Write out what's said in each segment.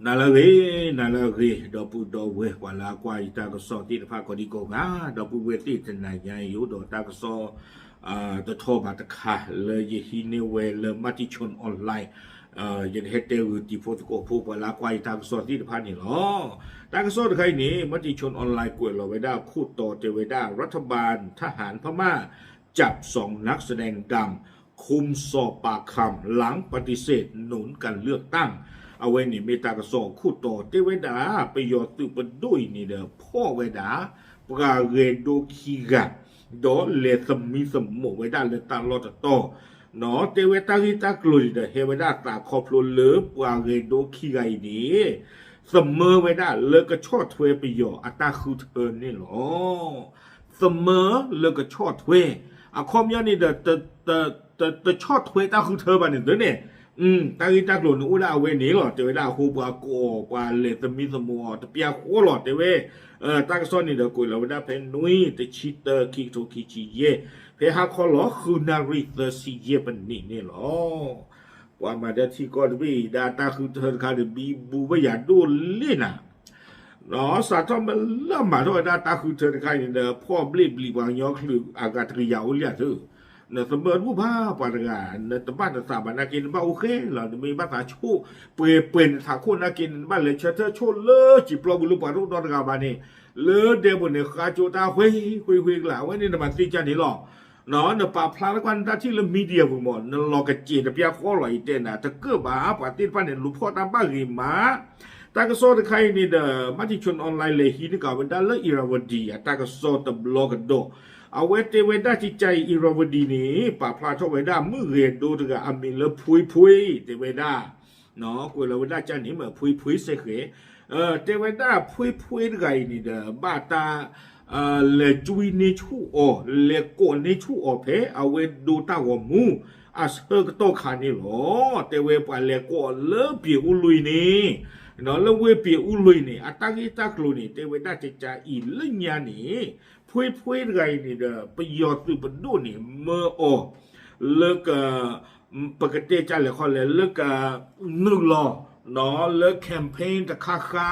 နၤလၢအဂ့ၤ, နၤလၢအဂ့ၤ, ဒီပုၢ်ဒီဝဲၢ် ပှၤလၢအကွၢ်ယတၢ်ကစီၣ်သ့ၣ်တဖၣ်ကိးဒံကိးဂၤ, ဒီပုၢ်ဝဲၢ်သ့ၣ်တနၤညါအံၤ အိၣ်ဒီးတၢ်ကစီၣ် တထီဘးတခါ လၢယဟံးန့ၢ်ဝဲလၢ Matichon Online ယကဟဲတဲဂုာ်တံၤဖိသကိးဖိ ပှၤလၢအကွၢ်ယတၢ်ကစီၣ်သ့ၣ်တဖၣ်န့ၣ်လီၤ. တၢ်ကစီၣ်တခါအံၤန့ၣ် Matichon Online ကွဲးလီၤဝဲဒၣ်ခိၣ်တီတဲဝဲဒၣ် รัฐบาลทหารพม่าจับสองนักแสดงดัง คุมสอบปากคำหลังปฏิเสธหนุนการเลือกตั้ง အဝဲန့ၣ်မ့ၢ်တၢ်ကစီၣ်ခိၣ်တီတဲဝဲဒၣ် ပယီၤသုးပဒိၣ်အံၤန့ၣ်ဒီး ဖီၣ်ဝဲဒၣ် ပှၤဂဲၤဒိခံဂၤ ဒီးလဲၤသမံသမိးဝဲဒၣ်လၢတၢ်လီၢ်တတီၤ တဲဝဲတၢ်ဂ့ၢ်တၢ်ကျိၤန့ၣ်ဒီး ဟဲဝဲဒၣ်သးခီဖျိလၢပှၤဂဲၤဒိခံဂၤအံၤန့ၣ် သမၢဝဲဒၣ်လၢကဆီၣ်ထွဲပယီၤအတၢ်ဃုထၢန့ၣ်လီၤ. သမၢလၢကဆီၣ်ထွဲ, အခီပညီန့ၣ်ဒီး တဆီၣ်ထွဲတၢ်ဃုထၢဘၣ်န့ၣ်သ့န့ၣ်, တၢ်ဂ့ၢ်တၢ်ကျိၤန့ၣ်အိၣ်ဒၣ်အဝဲန့ၣ်လီၤ. တဲဝဲဒၣ်အဃိပှၤကိးအီၤ ပှၤလဲၤသမံသမိးအီၤတပျၢ်ဃီလီၤ တဲဝဲ တၢ်ကစီၣ်န့ၣ်ဒီးကွဲးလီၤဝဲဒၣ်ဖဲနွံ တဆံတၢ ခံကထိခံဆံယဲၢ်, ဖဲဟါခီလီၤဃုနၣ်ရံၣ်သၢဆံယဲၢ်ပနံးန့ၣ်လီၤ. ပှၤမၤဒၢထံကီၢ်တဘ့ၣ်အံၤဒၣ်တၢ်ဃုထၢတခါန့ၣ် ဘံဘူဘၣ်ယၤဒိၣ်လံနၤ စးထီၣ်မ့ၢ်လၢမၤထီၣ်ဝဲဒၣ်တၢ်ဃုထၢတခါအံၤန့ၣ်ဒီး ဖီၣ်ဘျ့ၣ်ဘျံးပှၤကညီချုးအဂၤတကယၤအိၣ်လံဧါသု, နသမၢတဘူၣ်ဘၣ်ပှၤတဂၤ, နတဘၣ်နသးဘၣ်နာ်က့ နဘၣ်အိၣ်ဃဲလီၤ, နမ့ၢ်ဘၣ်သးဆိၣ်ပှဲၤပှဲၤနထးခိၣ်နာ်က့န့ၣ် နဘၣ်လဲၤဆၢထၢၣ်ဆိၣ်လၢစံာ်ပျီပူၤလၢပှၤတအိၣ်နီတဂၤဘၣ်န့ၣ်, လၢဒဲပူၤန့ၣ် ဃါကၠိတၢ်ဃ့ဃ့ဃ့ကလာ် အဝဲန့ၣ်နမၤသ့ၣ်ညါန့ၣ်လီၤ. နပာ်ဖျါထီၣ်ကွၢ်နတၢ်ထံၣ်လၢ media ပူၤမး နလီၤကစဲၤတပျၢ်ဃီလီၤ ယတဲနၤ တကၢၣ်ဘၣ် ပှၤသ့ၣ်တဖၣ်န့ၣ် လူၤဖီၣ်တၢ်ဘၣ်ဂ့ၤမး တၢ်ကစီၣ်တခါအံၤန့ၣ်ဒီး Matichon Online လဲၤဟံးန့ၢ်က့ၤဝဲဒၣ်လၢ Irrawaddy အတၢ်ကစီၣ်တဘျီကဒီး, အဝဲတဲဝဲဒၣ်ကကါအံၤ Irrawaddy န့ၣ် ပာ်ဖျါထီၣ်ဝဲဒၣ်မုၢ်ဂဲၤဒိတဂၤအမံၤလၢ ဖှ့ဖှ့ တဲဝဲဒၣ်, ကွဲးလီၤဝဲဒၣ်ကန့ၣ် ဖှ့ဖှ့စ့ၢ်ကီး, တဲဝဲဒၣ်ဖှ့ဖှ့တဂၤအံၤန့ၣ်ဒီး ဘၣ်တၢ် လဲၤကွံန့ၢ်ဆူၣ်အီၤ လဲၤကိးန့ၢ်ဆူၣ်အီၤဖဲ အဝဲဒိတၢ်ဂီၤမူ အဆၢကတီၢ်ခါန့ၣ်လီၤ. တဲဝဲပှၤလဲၤကိးအီၤလၢပၠ့ၤအူလွံၢ်န့ၣ်, လၢဝ့ၢ်ပၠ့ၤအူလွံၢ်န့ၣ် အတၢ်ဂ့ၢ်တၢ်ကျိၤန့ၣ် တဲဝဲဒၣ်ကကါအံၤလၢညါန့ၣ် ဖှ့ဖှ့တဂၤအံၤန့ၣ်ဒီး ပယီၤသုးပဒိၣ်န့ၣ် မၢအီၤ လၢက ပကတဲကလဲၣ်ခီလဲၣ် လၢက နုာ်လီၤ လၢ campaign တခါဃါ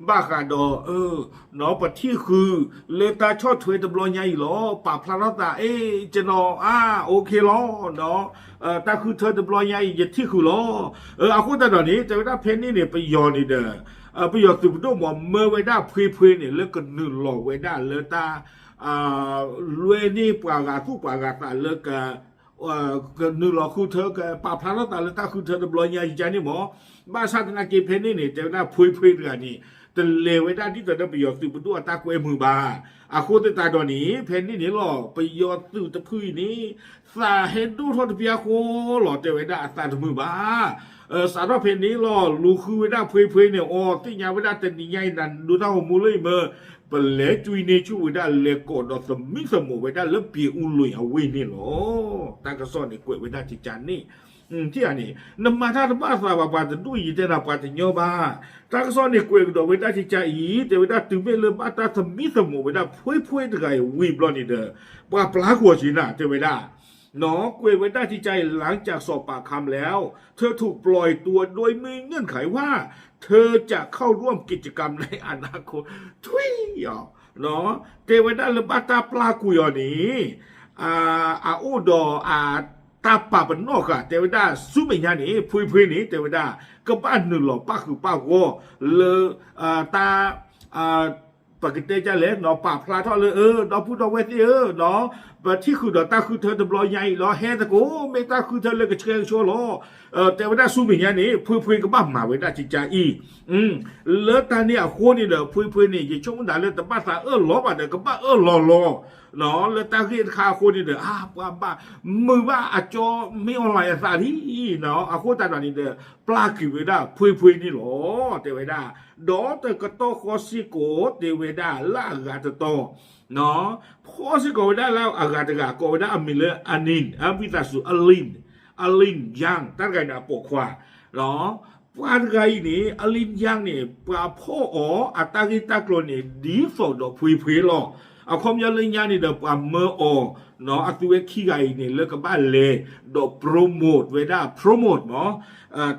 ဘၣ်ဃးဒီး ပထံၣ်ဃုာ် လၢတၢ်ဆီၣ်ထွဲတဘျီညါအံၤလီၤ. ပာ်ဖျါထီၣ်သး အဲ ကျွန်တော် အာ OK လီၤ. တၢ်ဃုထၢတဘျီညါအံၤ ယထံၣ်ဃုာ်လီၤ. အဃိသတးဒီးန့ၣ် တဲဝဲဒၣ်ဖဲန့ၣ်န့ၣ် ပယီၤန့ၣ်ဒီး ပယီၤသုးပဒိၣ်မ့ၢ်မၢဝဲဒၣ်ဖှ့ဖှ့န့ၣ် လၢကနုာ်လီၤဝဲဒၣ်လၢတၢ် လွဲန့ၢ်ပှၤဂၤသူၣ်ပှၤဂၤသးလၢက ကနုာ်လီၤဃုထၢ ကပာ်ဖျါထီၣ်သးလၢတၢ်ဃုထၢတဘျီညါအံၤန့ၣ်မ့ၢ်, ဘၣ်ဆၣ်သနာ်က့ဖဲန့ၣ်န့ၣ် တဲဝဲဒၣ်ဖှ့ဖှ့တဂၤန့ၣ် တလဲၤဝဲဒၣ်ဒ်သိးဒီးပယီၤသုးပဒိၣ်အတၢ်ကွဲမုာ်ဘၣ်. အဃိသတးဒီးန့ၣ် ဖဲန့ၣ်န့ၣ်လီၤ ပယီၤသုးတဖုအံၤန့ၣ် သးဟဲဒိၣ်ထီၣ်တပျၢ်ဃီလီၤ တဲဝဲဒၣ်အသးတမုာ်ဘၣ်. စးထီၣ်ဖဲန့ၣ်လီၤ လူၤဃုဝဲဒၣ်ဖှ့ဖှ့န့ၣ် အီ သ့ၣ်ညါဝဲဒၣ်တနံၤညါအံၤ နၤဒိတၢ်ဂီၤမူလၢအံၤမ့ၢ် ပလဲၤကွံန့ၢ်ဆူၣ်ဝဲဒၣ် လဲၤကိးဒီးသမံသမိးဝဲဒၣ်လၢပၠ့ၤအူလွံၢ်အဝ့ၢ်န့ၣ်လီၤ. တၢ်ကစီၣ်န့ၣ်ကွဲးဝဲဒၣ်ကကါန့ၣ်, ထံၣ်ဧါန့ၣ် နမၤတၢ်တဘၣ်သးဘၣ် ပှၤတဒူၣ်အံၤ ယတဲနၤ ပှၤတညီဘၣ်. တၢ်ကစီၣ်န့ၣ်ကွဲးကဒီးဝဲဒၣ်ကကါအံၤ တဲဝဲဒၣ်တုၤမ့ၢ်လၢဘၣ်တၢ်သမံသမိးဝဲဒၣ်ဖှ့ဖှ့တဂၤအံၤဝံၤဘျီန့ၣ်ဒီး ပှၤပျၢ်ကွံာ်က့ၤနၤ တဲဝဲဒၣ် ကွဲးဝဲဒၣ်ကကါအံၤ หลังจากสอบปากคำแล้ว เธอถูกปล่อยตัวโดยไม่เงื่อนไขว่า เธอจะเข้าร่วมกิจกรรมในอนาคต ထွံၣ်အီၤ တဲဝဲဒၣ်လၢဘၣ်တၢ်ပျၢ်ကွံာ်အီၤန့ၣ် အအိၣ်ဒီးအတၢ်ပာ်ပနီၣ်ဃာ် တဲဝဲဒၣ်ဆူမဲာ်ညါန့ၣ် ဖှ့ဖှ့န့ၣ် တဲဝဲဒၣ် ကဘၣ်နုာ်လီၤပၣ်ဃုာ်ပၣ်ဂီၢ်လၢ တၢ် ပကတဲဒ်လဲၣ် ပာ်ဖျါထီၣ်လၢ ဒီပုၢ်ဒီဝဲၢ်သ့ၣ်ဧၢ ပထံၣ်ဃုာ်ဒီးတၢ်ဃုထၢတဘျီညါအံၤလီၤ ဟဲသကိး မ့ၢ်တၢ်ဃုထၢလၢကဆှဲကဆှီလီၤ. တဲဝဲဒၣ်ဆူမဲာ်ညါန့ၣ် ဖှ့ဖှ့ကဘၣ်မၤဝဲဒၣ်ကကါအံၤ လၢတၢ်န့ၣ်အဃိန့ၣ်ဒီး ဖှ့ဖှ့န့ၣ် ယဆိကမိၣ်ဒၣ်လၢတဘၣ်သးအၢၣ်လီၤဘၣ်ဒီး ကဘၣ်အၢၣ်လီၤလီၤ လၢတၢ်ဂ့ၢ်တခါအဃိန့ၣ်ဒီး အါ ပှၤဘၣ်မုာ်ဘၣ်အကၠီမ့ၢ်အီၤလၢအသးလံ အဃိသတးဒီးန့ၣ်ဒီး ပျၢ်ကွံာ်ဝဲဒၣ်ဖှ့ဖှ့န့ၣ်လီၤ တဲဝဲဒၣ် ဒီးတကတီၢ်ဃီစ့ၢ်ကီး တဲဝဲဒၣ်လၢအဂၤတတီၤ ဖီၣ်စ့ၢ်ကီးဝဲဒၣ်လၢအဂၤတဂၤ ကိးဝဲဒၣ်အမံၤလၢ Anin အဝံသးစူၤ Alin, Alin Yang တၢ်တဂၤန့ၣ်အပိာ်ခွါ ပှၤတဂၤအံၤန့ၣ် Alin Yang န့ၣ် ပှၤဖီၣ်အီၤအတၢ်ဂ့ၢ်တၢ်ကျိၤန့ၣ် ဒ်သိးဒီးဖှ့ဖှ့လီၤ. အခီပညီလၢညါန့ၣ်ဒီး ပှၤမၢအီၤ နီၣ် အသုဝဲခံဂၤအံၤန့ၣ် လၢကဘၣ်လဲၤ ဒီး promote ဝဲဒၣ် promote မ့ၢ်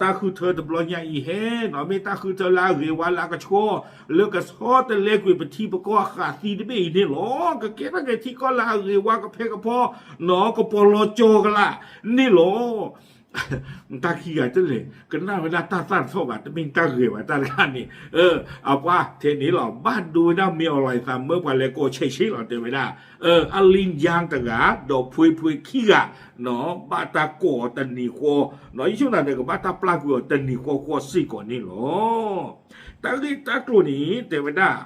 တၢ်ဃုထၢတဘျီညါအံၤဟဲနီၣ် မ့ၢ်တၢ်ဃုထၢလၢအဂ့ၤဝါလၢအကဆှီ လၢကဆီတလဲကွံာ်ပထံပကီၢ်အဃးသံတဘ့ၣ်အံၤန့ၣ်လီၤ. ကကဲထီၣ်က့ၤထံကီၢ်လၢအဂ့ၤဝါကဖဲကဖီ နီၣ် ကပီၤလီၤကၠီၤကလာ်န့ၣ်လီၤ. တၢ်ခံဂၤတလဲၣ် ကနၣ်ဝဲဒၣ်တၢ်သၣ်တထီၣ်ဘၣ် တမ့ၢ်တၢ်ဂ့ၤဘၣ်တၢ်တခါန့ၣ် အပှၤထဲန့ၣ်လီၤ ဘၣ်ဒိဝဲဒၣ်မ့ၢ်အီၤလီၤ ယသးမၢပှၤလဲၤကိးဆဲးဆ့လီၤ တဲဝဲဒၣ် အလံယါတဂၤ ဒီးဖှ့ဖှ့ခံဂၤ နီၣ် ဘၣ်တၢ်ကိးအီၤတနံၤဃီ နီၣ် ယဆိကမိၣ်ဒီး ကဘၣ်တၢ်ပျၢ်ကွံာ်အီၤတနံၤဃီဃီစ့ၢ်ကီးန့ၣ်လီၤ. တၢ်ဂ့ၢ်တၢ်ကျိၤန့ၣ် တဲဝဲဒၣ်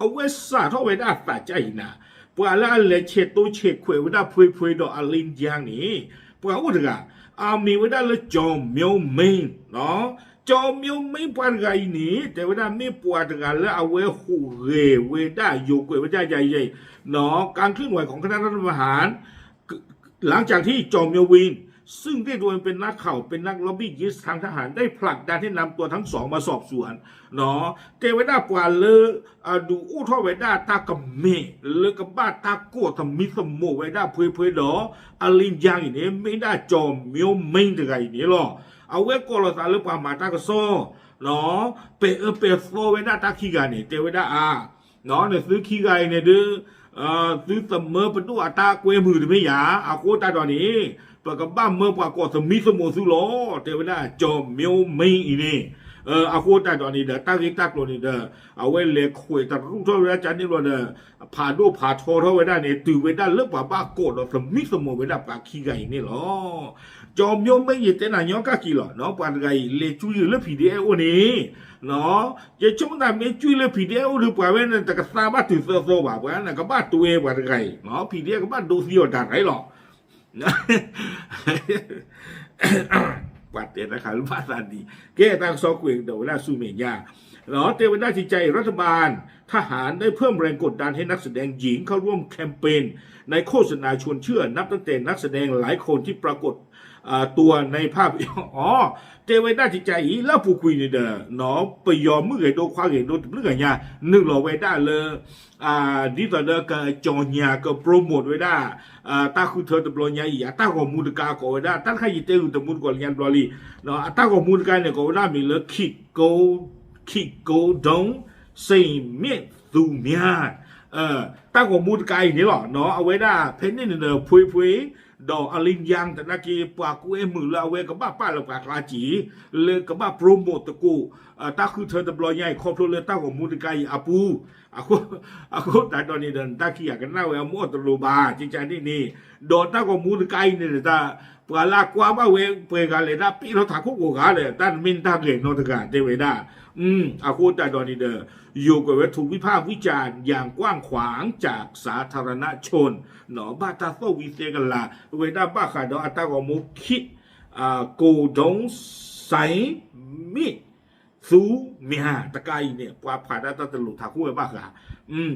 အဝဲစးထီၣ်ဝဲဒၣ်အသးကါအံၤနၤ ပှၤလၢအလဲၤဆဲးသိဆဲးခွဲးဝဲဒၣ်ဖှ့ဖှ့ဒီးအလံယါန့ၣ် ပှၤအိၣ်တဂၤ အမံၤဝဲဒၣ်လၢ ကၠီၤမဵဝ်မ့ၢ် နီၣ် ကၠီၤမဵဝ်မ့ၢ်ပှၤတဂၤအံၤန့ၣ် တဲဝဲဒၣ်မ့ၢ်ပှၤတဂၤလၢအဝဲဟူးဂဲၤဝဲဒၣ် ယိၤကွဲးဝဲဒၣ်ယၤယဲ နီၣ် การเคลื่อนไหวของคณะรัฐประหาร หลังจากที่จอมยวิน ซึ่งเรียกตัวเองเป็นนักข่าวเป็นนักล็อบบี้ยิสต์ทางทหารได้ผลักดันให้นำตัวทั้งสองมาสอบสวน နီၣ် တဲဝဲဒၣ်ပှၤလၢ အဒုးအိၣ်ထီၣ်ဝဲဒၣ်တၢ်ကမ့ၢ် လၢကဘၣ်တၢ်ကိးသမံသမိးဝဲဒၣ်ဖှ့ဖှ့ဒီး အလံယါအံၤန့ၣ် မ့ၢ်ဒၣ်ကၠီၤမဵဝ်မ့ၢ်တဂၤအံၤန့ၣ်လီၤ. အဝဲကိးလီၤသးလၢပှၤမၤတၢ်ကစီၣ် နီၣ် ပဲာ်အၢပဲာ်သီဝဲဒၣ်တၢ်ခံဂၤန့ၣ် တဲဝဲဒၣ်အါ နီၣ် နသုခံဂၤအံၤန့ၣ်ဒုး သုသမၢပဒိၣ်အတၢ်ကွဲမုာ်တမ့ၢ်ယၤ အဃိသတးဒီးန့ၣ် ပကဘၣ်မၢပှၤကိးသမံသမိးသုလီၤ တဲဝဲဒၣ်ကၠီၤမၠိမ့ၣ်အံၤန့ၣ် အဃိသတးဒီးန့ၣ်ဒီး တၢ်ဂ့ၢ်တၢ်ကျိၤန့ၣ်ဒီး အဝဲလဲၤခွဲးတရူးထီၣ်ဝဲဒၣ်ကန့ၣ်ဘျီဒီး ဖးဒိၣ်ဖးထီထီၣ်ဝဲဒၣ်န့ၣ် တုၤဝဲဒၣ်လၢပှၤဘၣ်ကိးဒီးသမံသမိးဝဲဒၣ်ပှၤခံဂၤအံၤန့ၣ်လီၤ. ကၠီၤမၠိမ့ၣ်ယတဲနၤညီကၣ်က့ၤလီၤ နီၣ် ပှၤတဂၤအံၤ လဲၤကွံာ်လၢ ဖံၣ်ဒံၣ်အဲၣ်အိၣ်န့ၣ် နီၣ် ယဆိကမိၣ်မ့ၢ်ကွံာ်လၢ ဖံၣ်ဒံၣ်အဲၣ်အိၣ်ဒီး ပှၤဝဲန့ၣ် တကသါဘၣ်တုၤသၢသီဘၣ် ပှၤန့ၣ် ကဘၣ်တွဲပှၤတဂၤအံၤ နီၣ် ဖံၣ်ဒံၣ်အဲၣ်ကဘၣ်ဒိသံအီၤဒၣ်ရၢ်လီၤ ပှၤတဲတၢ်ခါလၢဘၣ်သးဒ် ကဲတၢ်ကစီၣ်ကွဲးကဒီးဝဲဒၣ်ဆူမဲာ်ညါ တဲဝဲဒၣ် จิตใจรัฐบาลทหารได้เพิ่มแรงกดดันให้นักแสดงหญิงเข้าร่วมแคมเปญในโฆษณาชวนเชื่อ นับตั้งแต่นักแสดงหลายคนที่ปรากฏตัวในภาพยนตร์ တဲဝဲဒၣ် จิตใจ အံၤ လၢအပူၤကွံာ်န့ၣ်ဒီး ပယီၤမုၣ်ဂဲၤဒိခွါဂဲၤဒိတဘျုးဂၤညါ နုာ်လီၤဝဲဒၣ်လၢ ဒ်သိးဒီးကကြေညာ က promote ဝဲဒၣ် တၢ်ဃုထၢတဘျီညါအံၤ အတၢ်ဂီၤမူတကါကိးဝဲဒၣ် တၢ်တခါယတဲဂုာ်တမူတကိးလၢညါတဘျီလံ အတၢ်ဂီၤမူတကါန့ၣ် ကိးဝဲဒၣ်မံၤလၢ ခိၣ်ကိၣ် ခိၣ်ကိၣ်ဒိၣ် စ့ၣ်မ့ၣ်သူမၠါ တၢ်ဂီၤမူတကါအံၤန့ၣ်လီၤ အဝဲဒၣ်ဖဲန့ၣ်န့ၣ်ဒီး ဖှ့ဖှ့ ဒီးအလံယါ သနာ်က့ ပှၤကွဲမုာ်လၢအဝဲကဘၣ်ပာ်လၢပှၤကျါစ့ၢ် လၢကဘၣ် promote သကိး တၢ်ဃုထၢတဘျီညါအံၤ ခီဖျိလၢတၢ်ဂီၤမူတကါအံၤအပူၤ အဃိသတးဒီးန့ၣ်ဒီး နတၢ်ခံဂၤကနၣ်ဝဲအမိၢ်အတလိၤဘၣ် ကကန့ၣ်န့ၣ် ဒီးတၢ်ဂီၤမူတကါအံၤန့ၣ်ဒီး ပှၤလၢအကွၢ်ဘၣ်ဝဲပှဲၤဂၤလဲၤဒၣ်ပ့ၢ်ထီၣ်ထးခိၣ်ကိးဂၤဒီး တၢ်တမ့ၢ်တၢ်ဂဲၤနီတဂၤ တဲဝဲဒၣ် အဃိသတးဒီးန့ၣ်ဒီး ယိၤကွဲးဝဲ ถูกวิพากษ์วิจารณ์อย่างกว้างขวางจากสาธารณชน နီၣ် ဘၣ်တၢ်သီၣ်ဝံသဲကလၤ ဝဲဒၣ်ဘၣ်ဃးဒီးအတၢ်ဂီၤမူ ခိၣ်ကိၣ်ဒိၣ် စ့ၣ်မ့ၣ်သူမၠါ တကါအံၤန့ၣ် ပှၤဖးဒၣ်တၢ်တလိၤထးခိၣ်ဝဲဘၣ်ဃး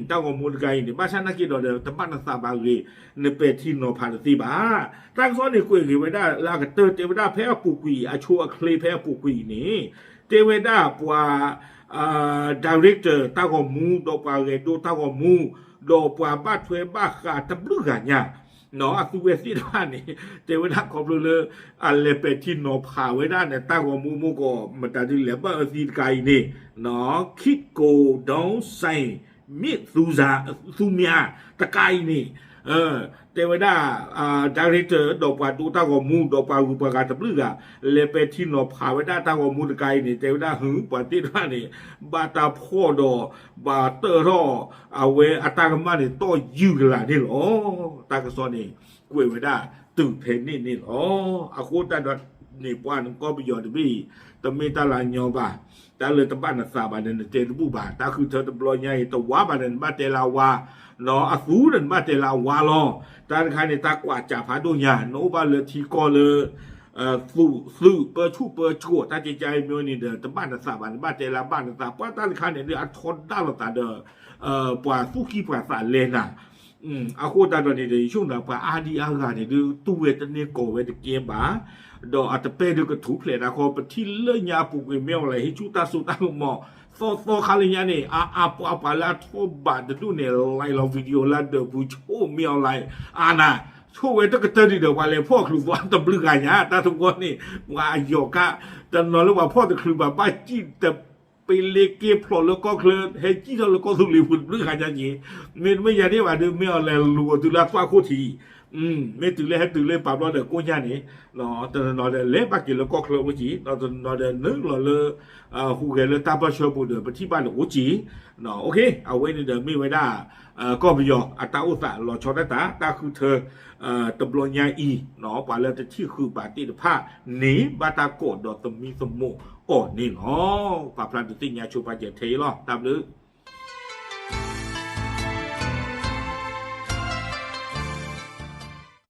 တၢ်ဂီၤမူတကါအံၤန့ၣ် ဘၣ်ဆၣ်သနာ်က့ဒီး တဘၣ်နသးဘၣ်ဂ့ၤ နပဲာ်ထံနီၤဖးတသ့ဘၣ် တၢ်ကစီၣ်န့ၣ်ကွဲးဂ့ၤဝဲဒၣ်လၢအကတၢၢ် တဲဝဲဒၣ်ဖဲအပူၤကွံာ် အဆိအချ့ဖဲအပူၤကွံာ်အံၤန့ၣ် တဲဝဲဒၣ်ပှၤ director တၢ်ဂီၤမူ ဒီးပှၤဂဲၤဒိတၢ်ဂီၤမူ ဒီးပှၤဘၣ်ထွဲဘၣ်ဃးတဘျုးဂၤညါ နီၣ် အသုဝဲသ့ၣ်တဖၣ်န့ၣ် တဲဝဲဒၣ်ခီဖျိလၢ အလဲၤပဲာ်ထံနီၤဖးဝဲဒၣ်န့ၣ် တၢ်ဂီၤမူမ့ၢ်ကီး မတၤဒ်လဲၣ် ဘၣ်အၢသံတကါအံၤန့ၣ် နီၣ် ခိၣ်ကိၣ်ဒိၣ် စ့ၣ်မ့ၣ်သူ သူမၠါ တကါအံၤန့ၣ် တဲဝဲဒၣ် director ဒီးပှၤဒိတၢ်ဂီၤမူ ဒီးပှၤဂုၤပှၤဂၤတဘျုးဂၤ လဲၤပဲာ်ထံနီၤဖးဝဲဒၣ်တၢ်ဂီၤမူတကါအံၤန့ၣ် တဲဝဲဒၣ်ဟု ပှၤသ့ၣ်တဖၣ်န့ၣ် ဘၣ်တၢ်ဖှီၣ်ဒီး ဘၣ်တၢၢ်ထီၣ် အဝဲအတၢ်ကမၣ်န့ၣ် တီၢ်ယုၢ်ကလာ်န့ၣ်လီၤ. တၢ်ကစီၣ်န့ၣ် ကွဲးဝဲဒၣ်တုၤဖဲန့ၣ်န့ၣ်လီၤ. အဃိသတးဒီးန့ၣ် ပှၤနကီၢ်ပယီၤတဘ့ၣ်အံၤ တမ့ၢ်တၢ်လၢအညီဘၣ်. တၢ်လၢတဘၣ်နသးဘၣ်န့ၣ် နတဲတဘူၣ်ဘၣ်. တၢ်ဃုထၢတဘျီညါအံၤ တဝါဘၣ်န့ၣ် နဘၣ်တဲလၢအဝါ, နီၢ် အသူန့ၣ် နဘၣ်တဲလၢအဝါလီၤ. တၢ်တခါန့ၣ် တၢ်ကွၢ်စးဖးဒိၣ်ညါ, နအိၣ်ဘၣ်လၢထံကီၢ်လၢ သုးသုးပၢဆူၣ်ပၢစိး တၢ်ကကါအံၤမ့ၢ်န့ၣ်ဒီး တဘၣ်နသးဘၣ်န့ၣ် ဘၣ်တဲလၢအဘၣ်နသး. ပှၤတၢ်တခါန့ၣ်ဒီး အထီဒါလိာ်သးဒီး ပှၤသူၣ်ကံၢ်ပှၤသးလဲနၤ. အဃိသတးဒီးန့ၣ်ဒီး ယဆိကမိၣ်ပှၤအါဒံအါဂၤန့ၣ်ဒီး တူၢ်ဝဲတန့ၢ်ကိးဝဲတကဲဘၣ်, ဒီးအတပဲာ်ဒီးကထူၣ်ဖျဲးတၢ်ခီ ပထံၣ်လၢညါအပူၤကွံာ် မ့ၢ်အီၤလဲၣ် ဟ့ၣ်ဆူၣ်တၢ်စိတၢ်ကမီၤ သီသီခါလၢညါန့ၣ် အအပှၤပှၤလၢအထီၣ်ဘးတဒူၣ်န့ၣ် လဲၤလီၤ video လၢဒၢးပူၤ ဆိၣ်မ့ၢ်အီၤလၢ အနၤ ဆိၣ်ဝဲတကတၢၢ်ဒံးဒီး ပှၤလဲၤဖီၣ်ချုးသွါတဘျုးဂၤညါ တၢ်သဝီန့ၣ် ပှၤအယီၤကး တနီၤလၢပှၤဖီၣ်တချုးဘၣ် ဘၣ်စံၣ်တပ့လ့က့ဖျိးလၢကီၢ်ချၢ ဟဲစံၣ်ထီၣ်လၢကီၢ်သူလ့ၤပူၤတဘျုးဂၤညါက့ၤ မ့တမ့ၢ်ယၤန့ၣ်ဘၣ်ဒီး မ့ၢ်အီၤလဲၤလူၤအီၤတုၤလၢအသွၣ်ခိၣ်ထံး မ့ၢ်တုၤလၢဟဲတုၤလၢပာ်ဘျီဒီးကိၣ်ညါန့ၣ် တနီၤနီၤဒီးလဲၤဘၣ်က့ၤလၢကီၢ်ချၢအိၣ်က့ၤ ဒီးတနီၤနီၤဒီးနုာ်လီၤလၢ ဟူးဂဲၤလၢတၢ်ပၢၢ်ဆၢပူၤဒီး ပထံၣ်ဘၣ်လၢအိၣ်က့ၤ အဝဲန့ၣ်ဒီးမ့ၢ်ဝဲဒၣ် ကီၢ်ပယီၤအတၢ်အိၣ်သးလီၤဆီဒၣ်တၢ် တၢ်ဃုထၢ တဘျီညါအံၤ ပှၤလၢတထံၣ်ဃုာ်ဘၣ်သ့ၣ်တဖၣ်န့ၣ် ဘၣ်တၢ်ကိးဒီးသမံသမိးအီၤန့ၣ်လီၤ. ပာ်ဖျါဒုးသ့ၣ်ညါဆိပာ်စၢၤထဲအံၤလီၤ. တၢ်ဘျုး